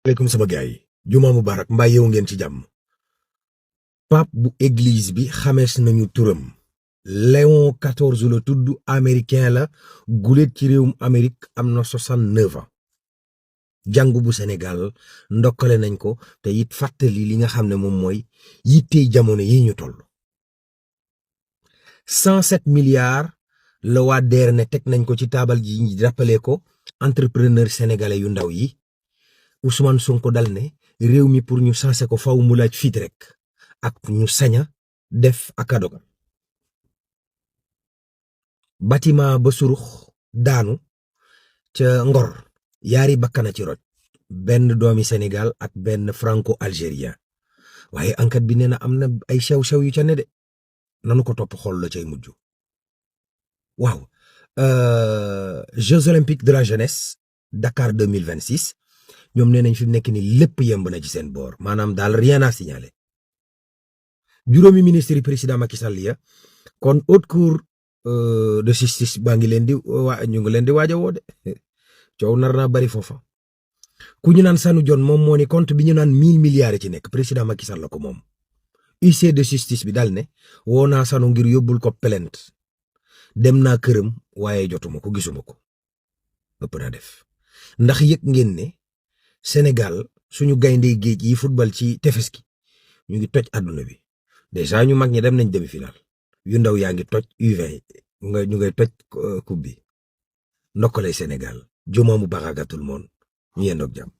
aleykum sama gaay yi juma mubarak mbaa yeewu ngeen ci jàmm. pape bu église bi xamees nañu turam Léon 14 la tudd américain la guléet ci réewum Amérique am na 69 ans jàngu bu Sénégal ndokkale nañ ko te it fàttali li nga xam ne moom mooy yittey jamono yi ñu toll. 107 milliards la waa DER ne teg nañ ko ci taabal ji ñi rappelé ko entrepreneur sénégalais yu ndaw yi. Ousmane Sonko dal ne réew mi pour ñu sensé ko faw mu laaj fiit rek ak ñu saña def akadoga. bâtiment ba surux daanu ca Ngor yaari bakkana ci roj benn doomi Sénégal ak benn franco-algérien waaye enquête bi nee na am na ay sew-sew yu ca ne de nanu ko topp xool la cay mujj. waaw Jeux olympiques de la jeunesse Dakar 2026 ñoom nee nañ fi mu nekk ni lépp yemb na ci seen boor maanaam daal rien à signaler. juróomi ministre yi président Macky Sall ya kon haute cour de justice baa ngi leen di ñu ngi leen di waaj a woo de coow nar naa bari foofa. ku ñu naan Sanu Jon moom moo ni compte bi ñu naan 1000 milliards ci nekk président Macky Sall la ko moom. huissier de justice bi dal ne woo naa Sanu ngir yóbbul ko plainte dem naa këram waaye jotuma ko gisuma ko ëpp naa def ndax yëg ngeen ne Sénégal suñu gayndey géej yi football ci tefes gi ñu ngi toj àdduna bi déjà ñu mag ñi dem nañ demi-finale yu ndaw yaa ngi toj U20 ñu ngay toj coupe bi ndokkale Sénégal juma mu baax a tout le monde ñu yendoog jàmm.